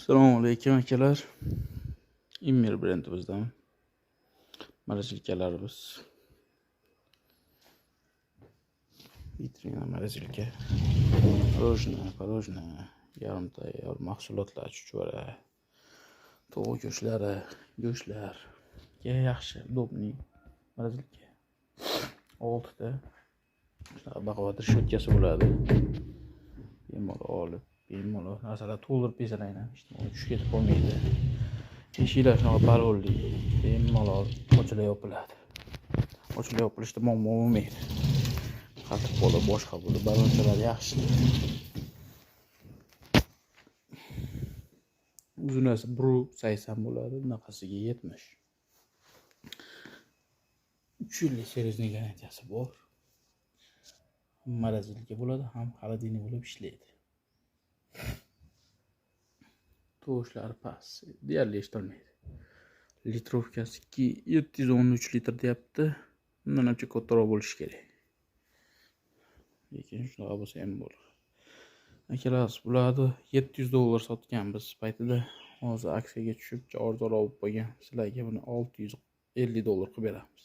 Assalomu alaykum akalar. Immir brendimizdan mорозилкаlarimiz. Vitrina mорозилка. Мороженое, порожное, yarim tayyor mahsulotlar, chuchvara, tovuq go'shtlari, go'shtlar. Yaxshi, удобный mорозилка. 6 ta shunaqa baquvvat решеткасы bo'ladi. Bemalol olib, bemalol narsalar to'ldirib besalang ham hech nima tushib ketib qolmaydi. Eshiklar shunaqa parolli, bemalol ochilib yopiladi. Ochilib yopilishda muammo bo'lmaydi. Qattiq bo'lib, boshqa bo'lib, ballonchalar yaxshi. Uzunasi 1.80 bo'ladi, bunaqasiga 70. 3 yillik servisning garantiyasi bor. Морозилка bo'ladi, ham холодильник bo'lib ishlaydi. Tovushlari past, deyarli eshitilmaydi. Litrovkasi 713 litr deyapti. Undan ancha kattaroq bo'lishi kerak. Lekin shunaqa bo'lsa ham bo'ladi. Akalar, bularni $700 sotganmiz paytida. Hozir aksiyaga tushib, arzonroq bo'lib qolgan. Sizlarga buni $650 qilib beramiz.